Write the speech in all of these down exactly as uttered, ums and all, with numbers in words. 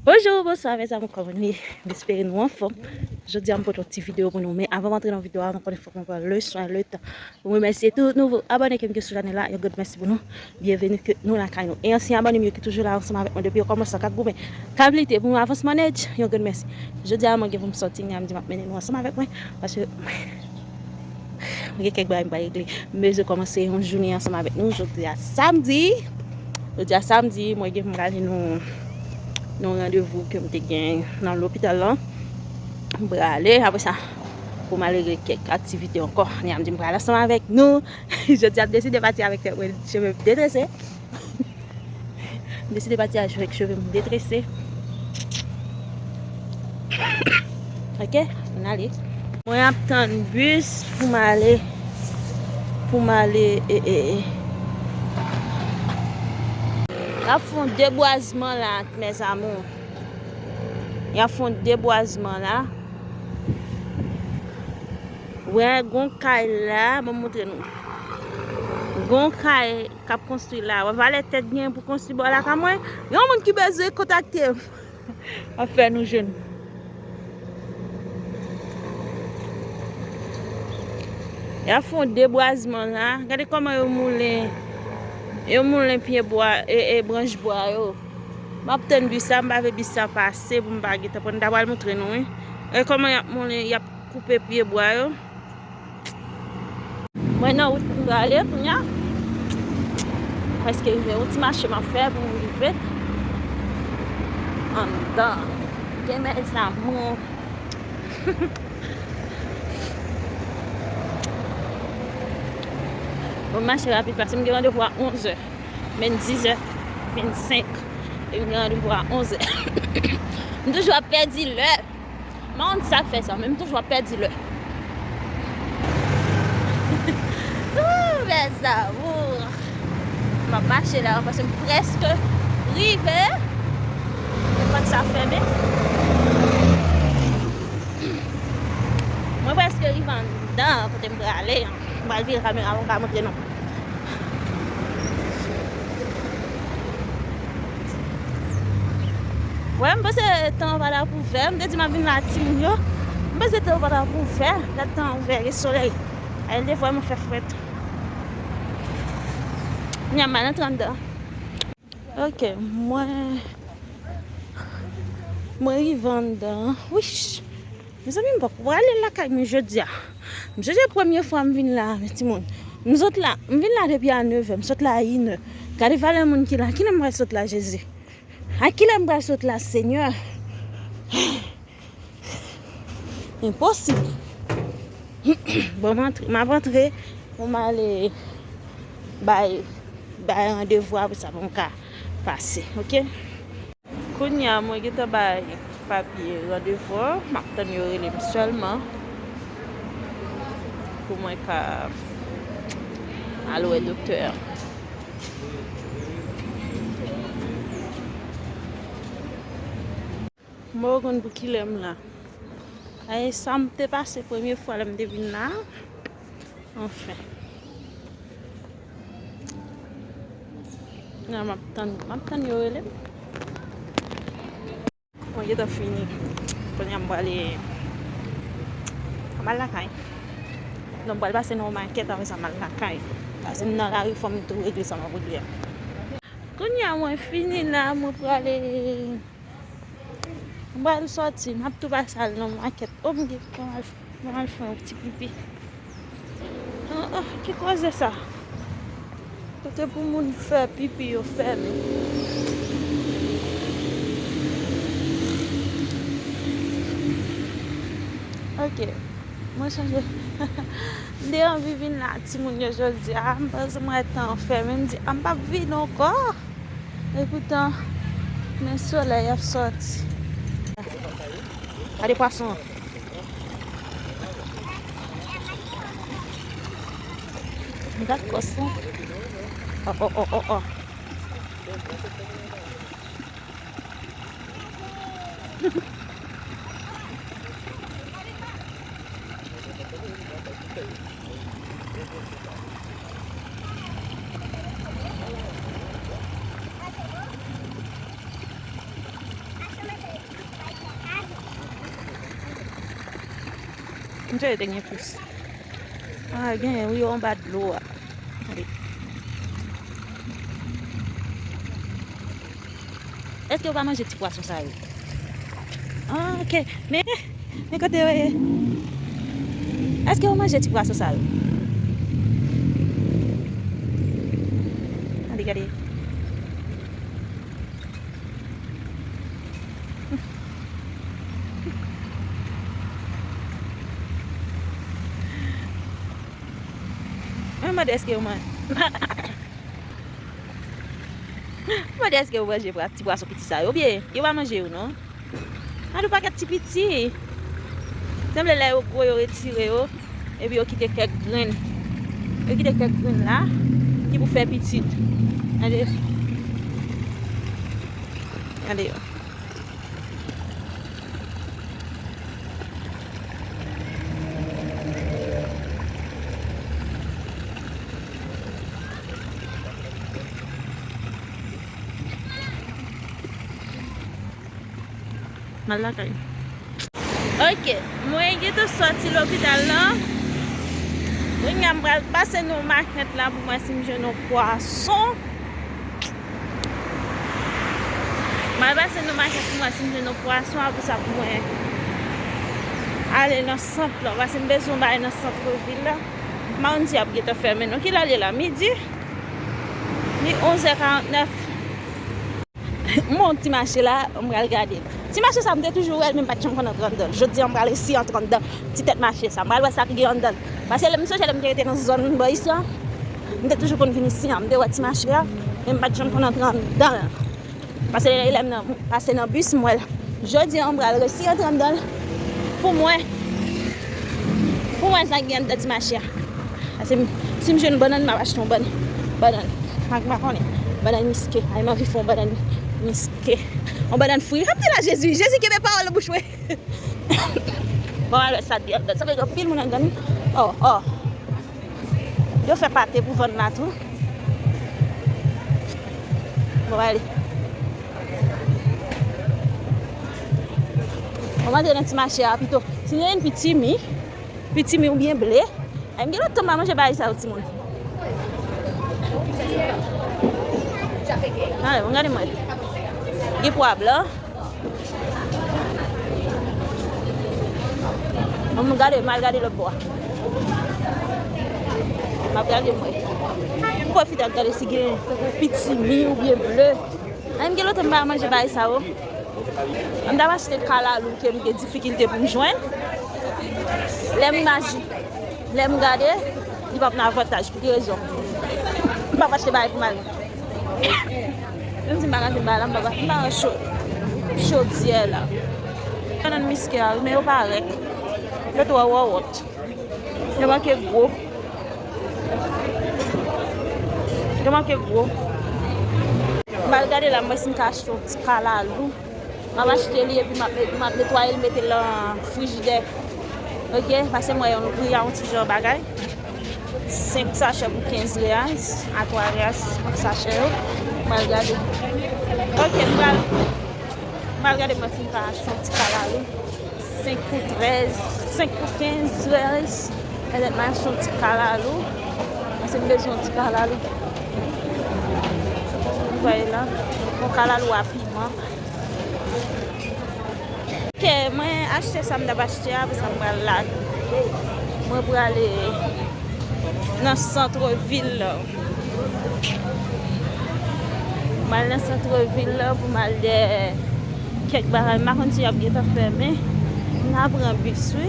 Bonjou, bonswa, mezanmi, kòman nou ye? M espere nou anfòm. Jodi a, m pote yon ti videyo pou nou, men avan m antre nan videyo a, nou konnen fòk mwen pran le swen, le tan pou m remèsye tout nouvo abòne ke m gen sou chanèl la. Yon grann mèsi pou nou. Byenveni ke nou lakay nou. E ansyen abòne m yo ki toujou la ansanm avèk mwen depi yo kòmanse, k ap goumen, k ap lite pou yon avansman nèt, yon grann mèsi. Jodi a, mwen gen pou m sòti, Niamdi m ap mennen nou ansanm avèk mwen, paske mwen gen kèk bagay m pral regle. M bezwen kòmanse yon jounen ansanm avèk nou. Jodi a samdi. Jodi a samdi, mwen gen pou m prale nan yon randevou ke m te gen nan lopital lan. M prale, apre sa, pou m al regle kèk aktivite ankò. Niamdi m prale ansanm avèk nou. Jodi a, m deside pati avèk tèt mwen, cheve m detrese. M deside pati avèk cheve m detrese. Ok, ann ale. Mwen ap tann bis pou m ale, pou m ale, e, e, e. Y ap fè yon debwazman la, mes amours. Y ap fè yon debwazman la. Wè, gon kay la, ban m montre nou. Gon kay k ap konstwi la. Wè valè tèt gen pou konstwi bò lakay mwen. Yon moun ki bezwen kontakte m. Ap fè nou jwenn. Y ap fè yon debwazman la. Gade kòman yo moulen, yo moulen pye bwa, e, e, branch bwa yo. M ap tann bis la, m pa vle bis la pase pou m pa gentan pran. M ta pral montre nou, wi. Gade kòman y ap moulen, y ap koupe pye bwa yo. Mwen nan wout pou m prale kounye a. Prèske rive, yon ti mache m ap fè pou m rive anndan. Gen mes amours. Bon, m mache rapid paske m gen randevou a onzè. Men dizè vennsenk. E m gen randevou a onzè. M toujou ap pèdi lè. M pa konn sa k fè sa, men m toujou ap pèdi lè. Ooh, mes amours. M ap mache la, paske m prèske rive. Men pòt sa fèmen. Mwen prèske rive anndan, kote m prale an. M pral vire kamera pou m ka montre nou. Wè, m panse tan an pa ta pou ouvè. M te di m ap vin la, timoun yo. M panse tan an pa ta pou ouvè. Gad tan an ouvè, gen solèy. Ay, lè vrèman fè frèt. Kounye a m al antre anndan. Ok, mwen, mwen rive anndan. Wich! Mezanmi, m poko prale lakay mwen jodi a. M sonje premye fwa m vin la, timoun. M sot la, m vin la depi a nevè, m sot la a inè. Gade valè moun ki la. Kilè m pral sot la, Jezi? A kilè m pral sot la, Senyè? Enposib. Bon, m antre, m ap antre pou m ale bay, bay randevou apre sa pou m ka pase, ok? Kounye a, mwen gentan bay papye randevou an, m ap tann yo rele m sèlman pou mwen ka al wè doktè a. Mwen konn pou kilè m la. Ay, sa m te pase premye fwa lè m te vin la. Anfen. Nan, m ap tann, m ap tann yo rele m. Mwen gentan fini. Kounye a m prale, m al lakay. Non, m pral pase nan yon makèt, apre sa m al lakay. Pase m nan lari, fò m tou regle sa m ap regle a. Kounye a mwen fini la, mwen prale. M pral sòti, m ap tou pase al nan makèt. O, m gen pou m al, pou m al fè yon ti pipi. Oh, oh, ki koze sa? Kote pou moun fè pipi yo fèmen. Ok, mwen chanje. M te anvi vin la, timoun yo, jodi a. M panse m wè tan an fèmen. M di, a, m p ap vin ankò. Epoutan, men solèy ap sòti. Gade pwason an. Gad kòs lan. Oh, oh, oh, oh, oh. Monchè, yo te gen plis. Ah, genyen, wi, yo anba dlo a. Gade. Èske yo pa manje ti pwason sa yo? Ah, ok. Men, men kote yo ye? Èske yo manje ti pwason sa yo? Gade, gade. Mwen mande èske yo man-, mwen mande èske yo manje pra-, ti pwason piti sa yo, oubyen yo pa manje yo, non? Gade yon pakèt ti piti. Sanble lè yo gwo, yo retire yo. Epi yo kite kèk grenn. Yo kite kèk grenn la ki pou fè pitit. Gade. Gade yo. M al lakay. Ok, mwen gentan sòti lopital la. Kounye a m pral pase nan makèt la pou m wè si m jwenn yon pwason. M al pase nan makèt pou m wè si m jwenn yon pwason, apre sa pou mwen ale nan sant lan, paske m bezwen bay nan sant vil la. M pa konn si y ap gentan fèmen non. Kilè l ye la? Midi? Li onz è karant nèf. M wè yon ti mache la, m pral gade l. Ti mache sa, m te toujou wè l, men m pa t janm konn antre anndan l. Jodi a, m pral resi antre anndan ti tèt mache sa. M pral wè sa ki gen anndan l. Paske lè m sonje lè m te rete nan zòn bò isi a, m te toujou konn vin isi a. M te wè ti mache a, men m pa t janm konn antre anndan l. Paske lè m nan, pase nan bis, m wè l. Jodi a, m pral resi antre anndan l pou mwen, pou mwen sa k gen anndan ti mache a. Paske m, si m jwenn bannann, m ap achte yon bannann. Bannann. M pa, m pa konnen. Bannann miske. Ay, m anvi fè yon bannann miske. Yon bannann fri. Ap di la, Jezi. Jezi kenbe pawòl nan bouch mwen. Bon, alò, sa k gen anndan. Sa vle di anpil moun anndan, wi. Oh, oh. Yo fè pate pou vann la tou. Bon, ale. Bon, m antre nan ti mache a pito. Si nou gen piti mi, piti mi oubyen ble, ay, m gen lontan m pa manje bagay sa yo, timoun. Ale, bon, gade mwen. Gen pwa blan. Ann gade, m al gade lòt bò a. M ap gade mwen. M pwofite ap gade si gen piti mi oubyen ble. Ann gen lontan m pa manje bagay sa yo. M t ap achte kalalou ke m gen difikilte pou m jwenn. Lè m maji. Lè m gade, li p ap nan avantaj. Pou ki rezon? M p ap achte bagay pou m al. Menm si m pa ka jwenn bagay la, m p ap, m pa nan cho-, chodyè la. Bannann miske a, men yo pa rèd. Yo twò wòwòt. Yo manke gwo. Yo manke gwo. M al gade la, m wè si m ka achte yon ti kalalou. M ap achte li epi m ap, m ap netwaye l, mete l nan frijidè. Ok, paske m wè yon pri a yon ti jan bagay. Senk sachè pou kenz reais, a twa reais sachè yo. M al gade. Ok, m pral, m al gade mwen si m ka achte yon ti kalalou. Senk pou trèz, senk pou kenz reais. Petèt m al achte yon ti kalalou. Paske m bezwen yon ti kalalou. Ou wè la, yon kalalou a piman. Ok, mwen achte sa m t ap achte a, apre sa m pral la. Mwen prale nan sant vil la. M al nan sant vil la pou m al dèyè kèk bagay. M pa konn si y ap gentan fèmen. M ka pran bis, wi.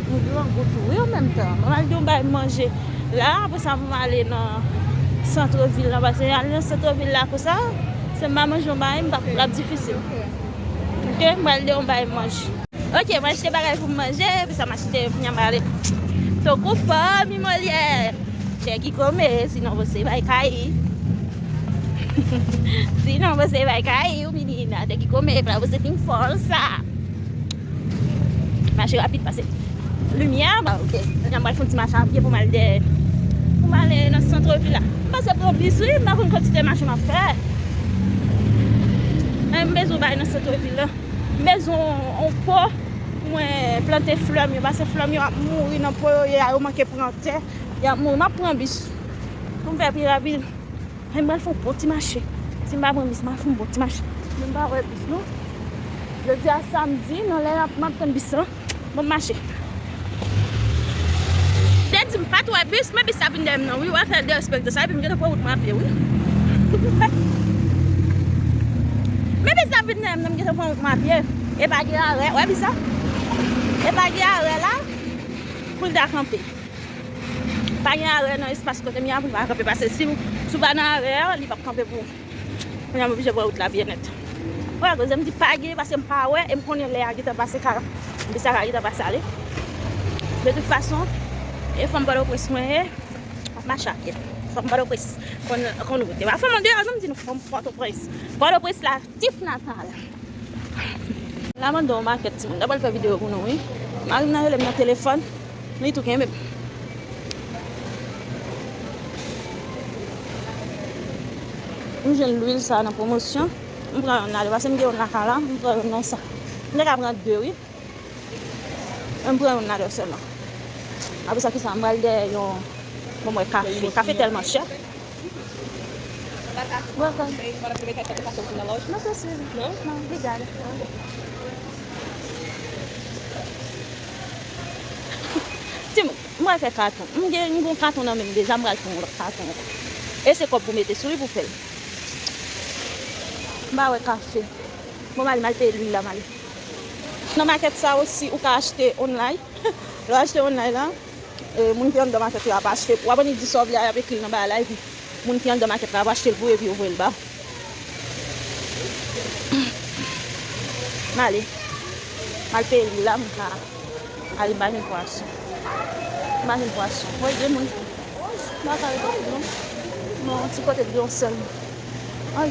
Mwen dwe an gou tou, wi, an menm tan. Mwen al di yon bagay manje. La, apre sa, pou m ale nan sant vil la, paske ale nan sant vil la konsa, si m pa manje yon bagay, m p ap, l ap difisil. Ok, m pral de yon bagay manje. Ok, m achte bagay pou m manje, apre sa m achte, kounye a m ale. Tankou fanmi Molière. Tè ki kome, sinon você vai cair. Sinon você vai cair, menina. Tè ki kome, pra você tem força. Mache rapid pase limyè a, ba, ok. Kounye a m pral fè yon ti mache a pye pou m al dèyè, pou m ale nan sant vil la. M pase pran bis, wi, m pa konn kantite mache m ap fè. Men m bezwen bay nan sant vil la. M bezwen yon, yon po pou mwen plante flè m yo, paske flè m yo ap mouri nan po yo ye a, yo manke pran tè, y ap mouri. M ap pran bis pou m fè pi rapid. Ay, m pral fè yon bon ti mache. Si m pa pran bis, m pral fè yon bon ti mache. Men m pa wè bis, non. Jodi a samdi, nan lè m ap tann bis lan, bon, m mache. Te di m pa t wè bis, men bis la vin dèyè m nan, wi, w ap fè derespekte sa, epi m gentan pran wout mwen a pye, wi. Men bis la vin dèyè m nan, m gentan pran wout mwen a pye. E pa gen arè, wè bis la? E pa gen arè la pou l ta kanpe. Pa gen arè nan espas kote m ye a pou l pa kanpe, paske si w, si w pa nan arè a, li p ap kanpe pou ou. Kounye a m oblije pran wout la byen nèt. Wè, koze m di pa gen, paske m pa wè, e m konnen lè a gentan pase ka, bis la ka gentan pase ale. De tout fason, e fanm Pòtoprens mwen ye, m ap mache a pye. Fanm Pòtoprens konn, konn wout. E pa fanm andeyò, non, m di nou fanm Pòtoprens. Pòtoprens la, Tif Natal. La mande yon makèt timoun. N ap al fè videyo pou nou, wi. Mari m nan rele m nan telefòn. Li tou kenbe m. M jwenn lwil sa nan pwomosyon. M pran youn nan yo, paske m gen youn lakay la. M pran youn nan sa. M te ka pran de, wi. M pran youn nan yo sèlman. Apre sa, kisa, m pral dèyè yon, bon, mwen kafe. Kafe tèlman chè. Welcome. Não precisa. Não? Não, obrigada. Timoun, mwen fè katon. M gen, m gen yon katon nan men m deja, m pral fè yon lòt katon ankò. E se kòb pou mete sou li pou fè l. M pa wè kafe. Bon, m ale, m al peye lwil la, m ale. Nan makèt sa osi, ou ka achte online. Lè w achte online la, e, moun ki anndan makèt yo ap achte. W ap annik di sa w vle a, y ap ekri l nan bagay la, epi moun ki anndan makèt la ap achte l pou ou, epi yo voye l ba ou. M ale. M al peye lwil la, m ka ale, m pa jwenn pwason. M pa jwenn pwason. Woy, de moun. M pa ka rete pou non. Non, ti kote dlo sèlman. Ay.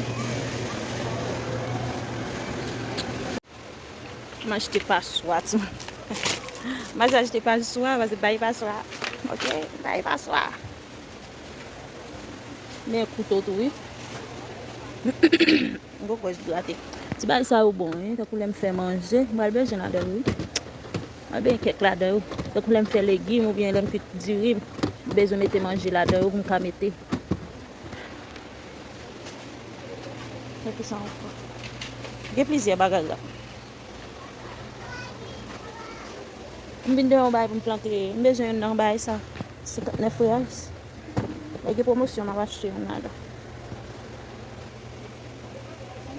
M achte paswa, timoun. M achte paswa, paske bay paswa. Ok, bay paswa. Men kouto tou, wi. M poko grate. Ti bagay sa yo bon, wi. Tankou lè m fè manje, m pral bezwen ladan yo, wi. M pral bezwen kèk ladan yo. Tankou lè m fè legim oubyen lè m kwit diri, m bezwen mete manje ladan yo pou m ka mete. Epi sa ankò. Gen plizyè bagay la. M vin de yon bagay pou m plante. M bezwen youn nan bagay sa. Senkantnèf reais. Lè gen pwomosyon, m ap achte youn ladan.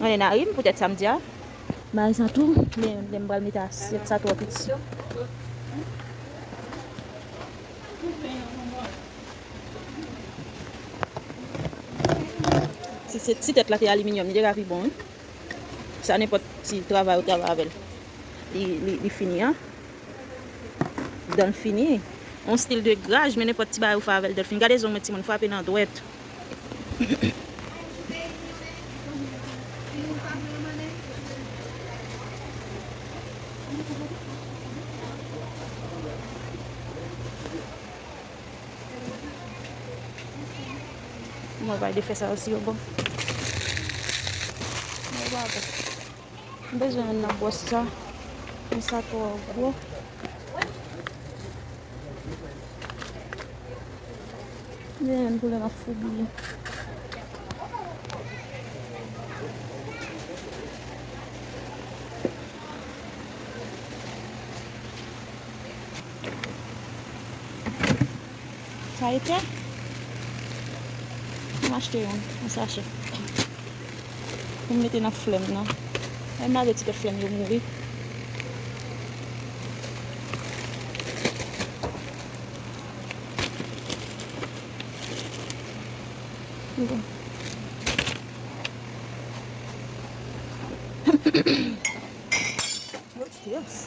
Mwen nan ri m poutèt samdi a. Bagay sa tou, men lè m pral mete asyèt sa twò piti. Si se, si tèt la te aliminyòm, li te ka pi bon, wi. Sa nenpòt ti travay ou travay avè l. Li, li, li fini, an. Dan l fini. On stil de graj, men nenpòt ti bagay ou fè avè l, dan l fini. Gade zong mwen timoun, frape nan dwèt. Mwen bay de fè sa osi yo bon. Mwen pa bon. M bezwen youn nan bwòs sa. Men sa twò gwo. Men youn pou lè m ap foubiye. Sa etè? M achte youn, yon sachè. Pou m mete nan flè m nan. Ay, malgre ti tèt flè m yo mouri. Bon. Yes.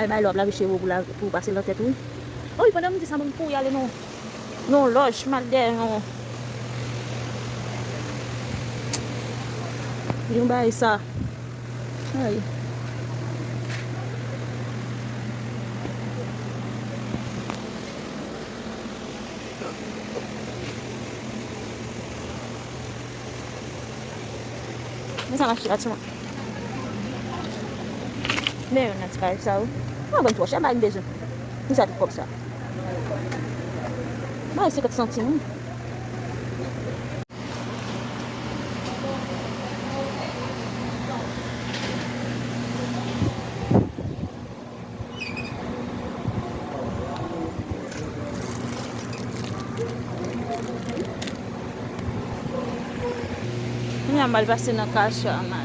Bay lò ap lave cheve w pou, pou pase lan tèt ou wi. Wi, pandan m di sa, mwen kouri ale nan yon lòj, m al dèyè yon, yon bagay sa. Ay. Men sa mache la, timoun. Men youn nan ti bagay sa yo. Mwen vann twò chè, bagay m bezwen. Pou sa tout kòb sa. Bagay senkant santim, wi. Kounye a m al pase nan kach, m